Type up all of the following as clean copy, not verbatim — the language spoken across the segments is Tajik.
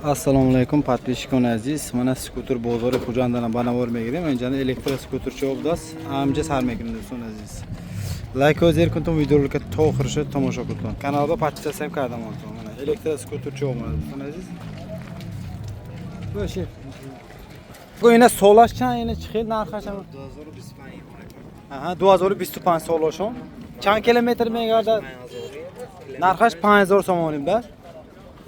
Ассалому алайкум, подписчикони азиз. Мана скутер бозори Хуҷандана ба навор мегирем. Инҷана электроскутерчо будааст. Ҳамҷа сар мекунем, дӯстони азиз. Лайкҳо зер кунтон, видеоролика то охирша тамошо кунтон. Каналба подписаться кардам онтон. Мана электроскутерчо омада, дӯстони азиз. Бошед. Бу ина солаш чанд, ина чӣ хел нархаш ам? 2025. Аҳа, 2025 солашон. Чанд километр мегардад? Нархаш 5000 сомонӣ будааст.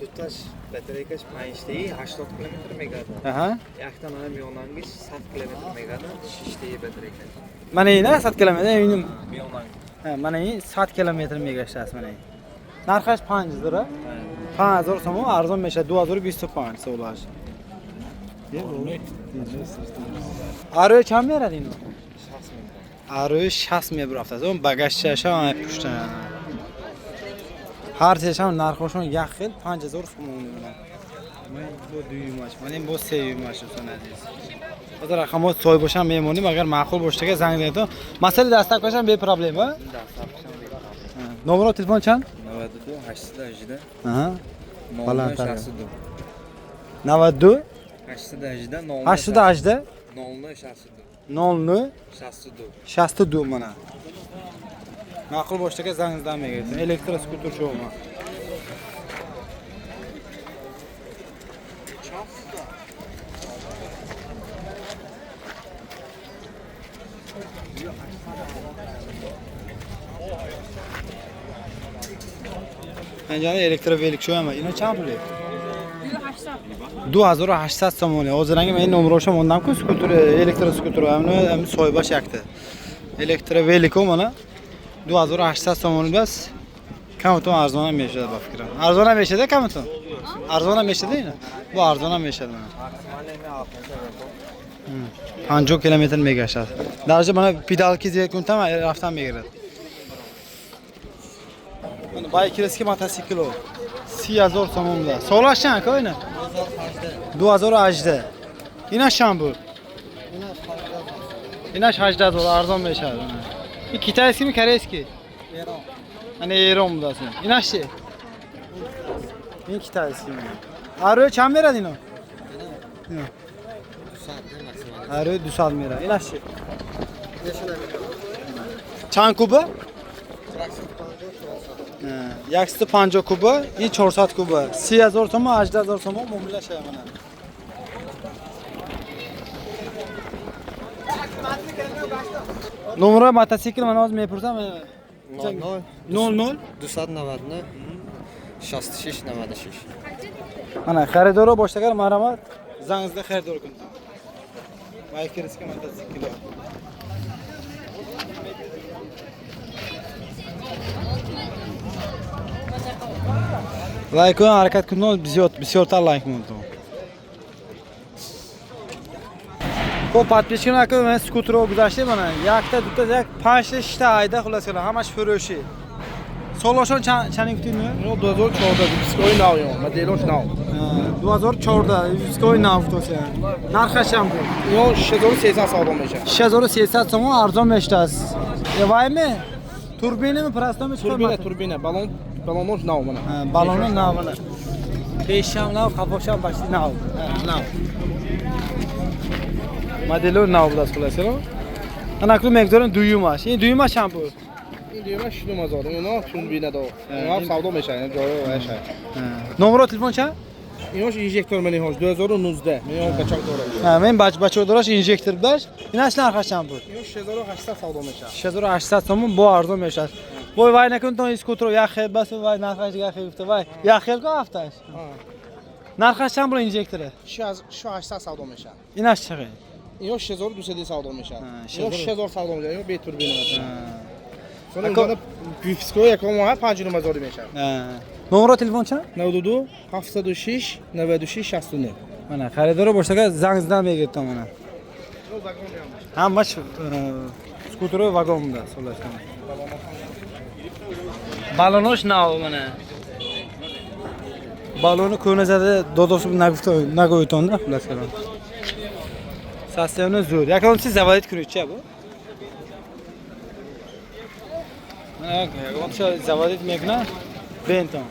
Дуташ батарейкаш 5 таи 80 километр мегардад. Аҳа. Якта мана миёнангиш 100 километр мегардад, 6 таи батарейкаш. Мана ина 100 километр, ин Миёнанг. Ҳа, мана ин 100 километр мегаштааст мана ин. Нархаш 5000, 5000 сомон арзон мешавад 2025 солаш. Арои чанд мерад ино? 60 мегардад. Арои 60 мебурафтааст. Он багажчаша пушта. Ҳар сешам нархошон як хел 5000 сомон мебинам. Бо дуюмаш, мана ин бо сеюмаш, дӯстони азиз. Ҳозир рақамҳо соҳибошам мемонем, агар маъқул бошад, занг занед. Масъалаи дастакашам бепроблем, а? Номеро телефон чанд? 92 818 Аҳа. Баландтар. 00 62. 92 818 00 818 00 62. 00 62. 62 mana. Ma'qul boshdaga zangizdan мегиред. Электроскутер шумо. Анҷана электровелик шумо. Ино чанд пул? 2800 сомонӣ. Ҳозир ранги мен номерошо мондам ку скутер, электроскутер, ҳамин соҳибаш якта. Электровелико мана 2800 сомонӣ бас. Камтон арзона мешавад ба фикрам. Арзона мешавад камтон? Арзона мешавад ина? Бу арзона мешавад мана. 50 километр мегашад. Дарҷа мана педалки зер кунтам рафтан мегирад. Мана байкерский мотоцикло 30000 сомон буда. Солаш чанд ка ина? 2018. Ина чанд буд? Инаш 18000 арзон мешавад. Ин китайский ми корейский? Эрон. Ана Эрон будааст. Инаш чи? Ин китайский. Арои чанд мерад ино? Ино. Арои 200 мерад. Инаш чи? Чанд куба? 150 куба, ин 400 куба. 30000 сомон, 18000 сомон муомила шава мана. Номерои мотосикл ман ҳозир мепурсам. 00 00 299 66 96. Мана харидоро бошад агар марҳамат занг зада харидор кунед. Байкерский мотоцикл. Лайк кунед, ҳаракат кунед, зиёд бисёртар лайк монед. Хоб, подписчикон, ака ман скутерро гузаштем, мана якта, дута, як, панҷта, шишта айда, хулос кардам, ҳамаш фурӯшӣ. Солошон чанд гуфтед? Ино 2014 выпускҳои нав, ино моделош нав. 2014 выпускҳои нав гуфтося. Нархаш чанд буд? Ино 6300 савдо мешавад. 6300 сомон арзон мешудааст. Вайме? Турбинами, простоми? Турбина, турбина, баллон, баллонош нав мана. Баллоно нав мана. Пешам нав, қафошам почти нав. Нав. Модело нав будааст, хулоса. Ана акнун мегузорем дуюмаш. Ин дуюмаш чанд буд? Ин дуюмаш 6000. Ино турбина дор. Ино савдо мешавад, ино ҷои вайша. Номеро телефон чанд? Инош инжектор мани ҳош 2019. Ино бачак дорад. Ҳа, мен бача дораш инжектор будаш. Инаш нархаш чанд буд? Ино 6800 савдо мешавад. 6800 сомон бо арзон мешавад. Вой, вай накун то ин скутеро як хел бас, вай нархаш як хел гуфта, вай як хел ку ҳафташ. Нархаш чанд буд инжектора? 6800 савдо мешавад. Инаш чӣ хел? Ино 6200 савдо мешавад. Ҳа, Ино 6000 6000 савдо мешавад. Ино бе турбина аст. Сони Ако- унҷода выпускҳои якум моҳ 5000 мешавад. Номеро телефон чанд? 92 706 96 69. Мана харидоро бошад занг задан мегиред то мана. Ҳамаш скутерои вагон буда солаш. Баллонош нав мана. Баллони кӯна зада додосу нагуфта нагӯйтонда, хулас кардам. Состояние зуд. Якон чи заводить кунед чи бу? Мана ягон чи заводить мекуна бентон.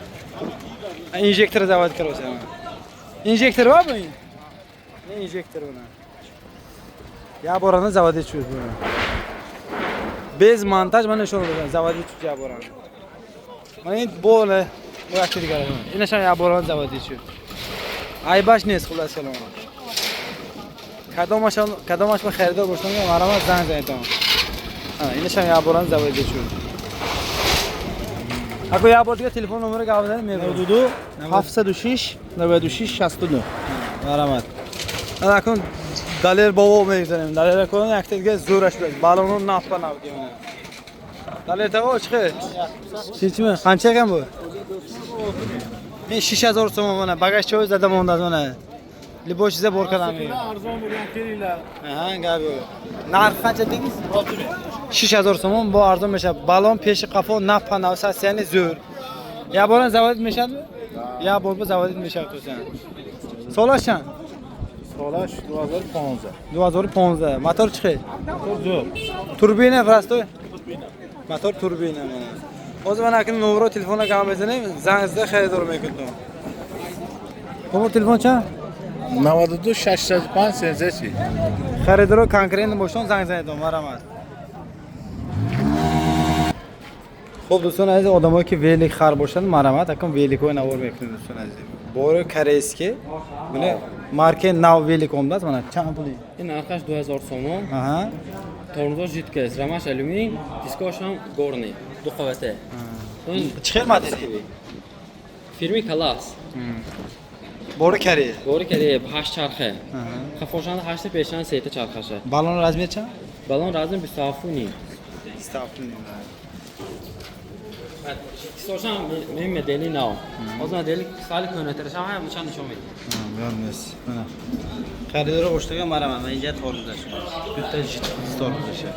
Инжектор заводить карося. Инжектор ба бу ин? Не инжектор уна. Я борана заводить шуд буна. Без монтаж ман нишон додам, заводить шуд я борана. Ман ин боле, бо якти дигар. Инашам я борана заводить шуд. Айбаш нест хулас калом. Кадомаш ба харидор бошам, марама занг занедам. Инашам я борана заводить шуд. Ако я бор дига телефон номери гап занед мебарам. 92 706 96 69. Марҳамат. Акун Далер бобо мегзарем. Далер акун якта дига зӯраш буд. Балону наф ба нав гимана. Далер таво чӣ? Чӣ қанча экан бу? Ин 6000 сом мана багаж чой зада мондаз мана. Либо чиза бор кардам. Арзон bo'lgan kelinglar. Аҳа, гап yo'q. Нарх қанча dedingiz? 6000 сомон бо арзон мешавад. Балон пеши қафо наф ба нав сасияни зӯр. Я боран заводит мешавадми? Я бор бо заводит мешавад тусан. Солаш чанд? Солаш 2015. 2015. Мотор чӣ хел? Мотор zo'r. Турбина простой? Мотор турбина mana. Hozir mana akani номерро телефонга гап мезанем, занг зада харидор мекунем. Номер телефон чанд? 92 605 13. Харидоро конкретно бошон занг занедом, марҳамат. Хуб дӯстони азиз, одамое ки велик хар бошанд, марҳамат, акун великҳои навор мекунем дӯстони азиз. Бори корейский, мана маркаи нав велик омадааст, мана чанд пули? Ин нархаш 2000 сомон. Аҳа. Тормозош жидкость, рамаш алюминий, дискош ҳам горный, ду қабата. Чӣ хел модели? Фирми Калас. Бори корей. Бори корей, 8 чарха. Қафошанда 8 пешанда 3 чархаша. Балон размер чанд? Балон размер 27.5. 27.5. Дискошам мен модели нав. Ҳозир модели хали кӯҳнатарашам ҳам чанд нишон медиҳам. Görmüyoruz. Mana. Харидори qo'shtirgan marhamat. Mana inja tormozash. Bitta жидкость tormozashi.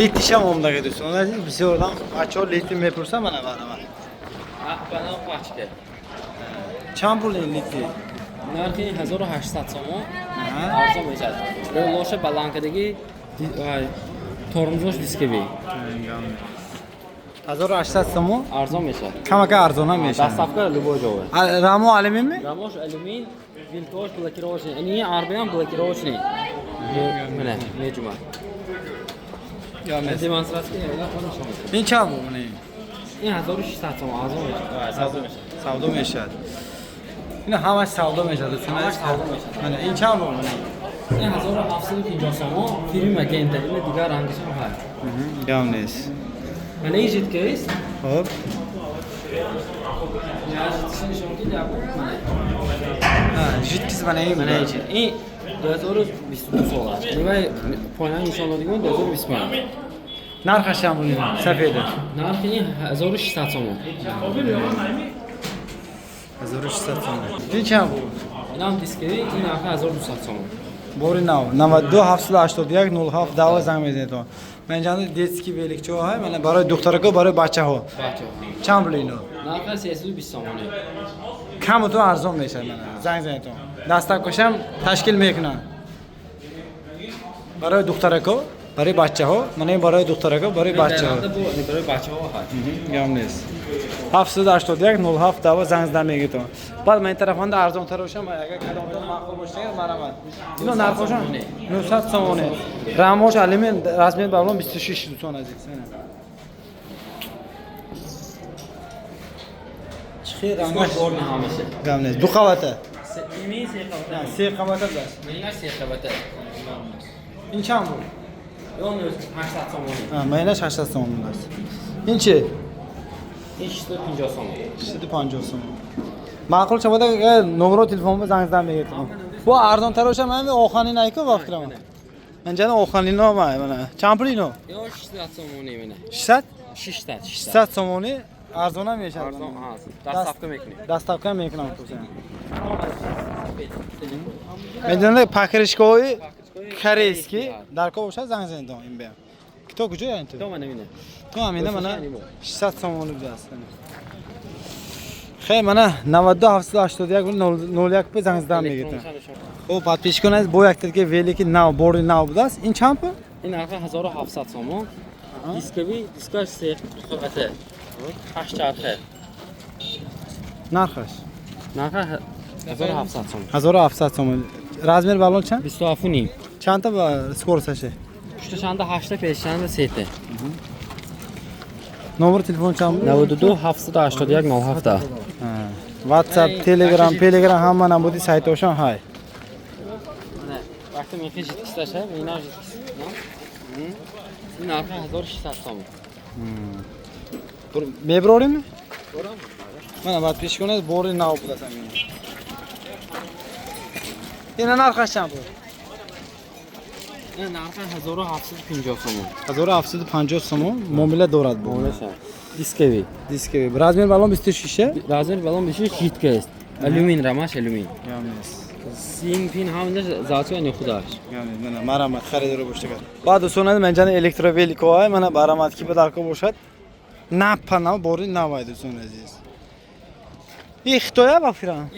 Litisham omdagi do'stlar. Aziz bisyordan achor litni mepursa mana marhamat. Bana pachka. Чанд пул ин литни? Нархи 1800 сомон. Арзон мешавад. Лоша баланкадаги тормозош дисковый. 1800 сомон? Арзон мешавад. Камака арзон ҳам мешавад. Доставка любой ҷой. Рамо алюминми? Рамош алюмин, вилкош блокировочный. Ини арбаям блокировочный. Mana, mejuma. Демонстрация Ин чанд бу? Ин 1600 сомон арзон мешавад. Савдо мешавад. Савдо мешавад. Ин ҳамаш савдо мешавад. Ҳамаш савдо мешавад. Mana ин чанд бу? Ин 1750 сомон фирми Магента. Ин дигар рангаш ҳам ҳаст. Гап нест. Mana ин жидкость. Хоб. Я жидкость нишон ки я mana. Ha, жидкость mana ин. Mana ин. Ин 2022 сол аст. Nima poyani нишон додигон 2025. Нархаш чанд бу? Сафеда. Нархи ин 1600 сомон. 1600 сомон. Ин чанд бу? Инам дисковый, ин нархи 1200 сомон. Бори нав 92 781 07 дава занг мезанед. Ман инҷа детский великчаҳо ҳай, мана барои духтарако, барои бачаҳо. Бачаҳо. Чанд пул ино? Нархи 320 сомонӣ. Каму ту арзон мешавад мана. Занг занед. Доставкашам ташкил мекунанд. Барои духтарако, барои бачаҳо, мана ин барои духтарако, барои бачаҳо. Барои бачаҳо ҳаст. Гам нест. 781 07 дава занг зада мегиред. Баъд ман ин тарафанда арзонтар бошам, агар кадомтон маъқул бошад, марҳамат. Ино нархошон 900 сомонӣ. Рамош алюмин размер балон 26 дӯстон азиз. Чӣ рамош горный ҳамаша. Гам нест. Ду қабата. Ин се қабата. Се қабата даст. Майнаш се қабата. Ин чанд буд? Ё 800 сомонӣ. Майнаш 800 сомонӣ аст. Ин чи? Ин 650 сомон. 650 сомон. Маъқул шавад агар номро телефон занг задан мегиред. Бу арзонтар бошад, ман оханин айку ба фикрам. Ман ҷана оханино мана. Чанд пул ино? Ё 600 сомонӣ мана. 600? 600. 600 сомонӣ арзон ҳам мешавад. Арзон ҳаст. Доставка мекунем. Доставка мекунам кузен. Медонед покрышкаҳои корейский дар ко бошад занг занед ин бем. Кито куҷо яъне ту? То мана мина. То ҳамина мана 600 сомонӣ будааст. Хей мана 92 781 01 пе занг задан мегирад. Хуб подписчикон азиз, бо якдига велики нав бори нав будааст. Ин чанд пул? Ин нархи 1700 сомон. Дисковый, дискаш се қабата. 8 чарха. Нархаш? Нарха 1700 сом. 1700 сом. Размер баллон чанд? 27.5. Чандта ба скоросташе? Пушташанда 8, пешашанда 3. Номер телефон чанд? 92 781 07. WhatsApp, Telegram, Telegram ҳама намуди сайтошон ҳай. Вақте мехи жидкосташа, ина жидкост. Ин нарха 1600 сом. Меброрим? Мана баъд пеш кунад бори нав будас амин. Ина нархаш чанд буд? Ин нарха 1750 сом. 1750 сомон муомила дорад бо. Муомилаша. Дисковый. Дисковый. Размер баллон 26? Размер баллон 26 жидкост. Алюмин рамаш алюмин. Сим пин ҳаминаш зато ини худаш. Яъне мана марамат харидоро боштагар. Баъд дӯстон манҷана электровеликоай мана барамат ки ба дарко бошад. Напа нав бори навай дӯстон азиз. И хитоя ба фиран?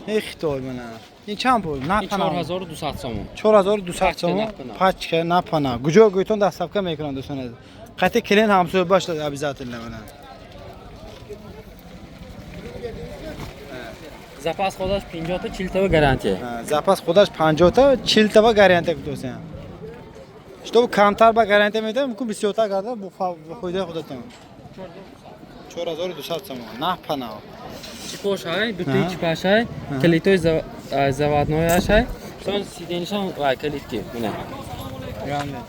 И хитой мана. Ин чанд пул? Напа нав. 4200 сомон. 4200 сомон. Пачка напа нав. Куҷо гӯйтон доставка мекунанд дӯстон азиз. Қати клиент ҳамсӯҳбат шуд обязательно мана. Запас худаш 50 та 40 та гарантия. Запас худаш 50 та 40 та гарантия гуфтосен. Чтобы камтар ба гарантия медиҳам, мумкин бисёртар карда бо фоидаи худатон. 4200 сомон. На панав. Чипош ҳай, дутаи чипаш ҳай, калитои заводнояш ҳай. Сон сиденишам вай калитки. Мина. Яъне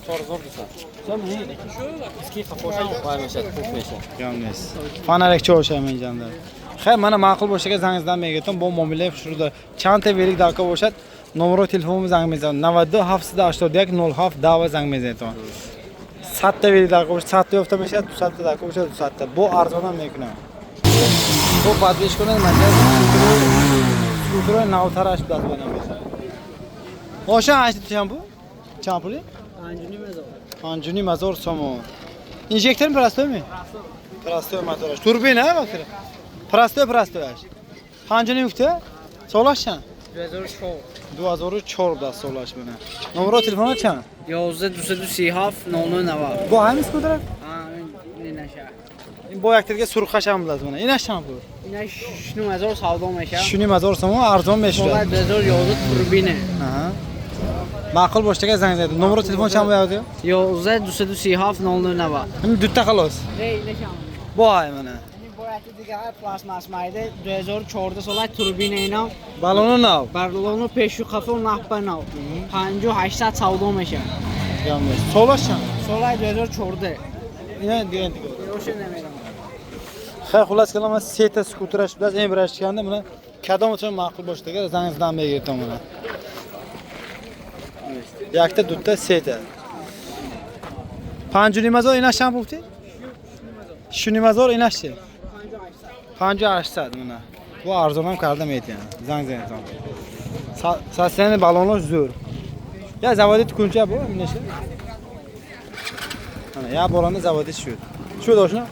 4200. Сон иски қафошам вай мешад, хуш мешад. Яъне. Фонарик чоша менҷанда. Хай мана маъқул бошага занг задан мегиртам бо муомилаи хушрӯда. Чанд та велик дарко бошад, номеро телефонум занг мезанам. 92 781 07 10 занг мезанетон. 100 та велик дарко бошад, 100 та ёфта мешавад, 200 та дарко бошад, 200 та. Бо арзонам мекунам. Бо бадбеш кунад манҷа скутери навтараш даст банам бошад. Оша 8 чанд бу? Чанд пули? 5.5 ҳазор сомон. Инжектор простой ми? Простой мотораш. Турбина вақте. Простой простой аш. 5.5 гуфта? Солаш чанд? 2004. 2004 да солаш бина. Номеро телефона чанд? 11 237 0090. Бо ҳамин скутер? Ин наша. Ин бо якдига сурхаш ҳам булад мана. Инаш чанд пул? Ина 6.5 савдо мешавад. 6.5 сомон арзон мешавад. Сола 2011 турбина. Аҳа. Маъқул боштага занг задед. Номеро телефон чанд буд? 11 237 0090. Ҳамин дута халос. Не, ина чанд? Бо ҳай мана. Ин бояд дига пластмасс майда 2014 сола турбина ина. Балону нав. Балону пешу қафо нав ба нав. 5800 савдо мешавад. Солаш чанд? Сола 2014. Ина дига дига. Ёша намедонам. Хай хулас калом аз се та скутераш будааст, ин бираш чиканда мана кадоматон маъқул бошад занг задан мегиртон мана. Якта, дута, сета. 5.5 ҳазор инаш чанд гуфтӣ? 6.5 ҳазор инаш чи? 5800 мана. Бо арзонам карда метиҳанд. Занг занетон. Состояние баллонош зӯр. Я заводит кунча бо инаш. Ана я боранда заводит шуд. Шуд ошно?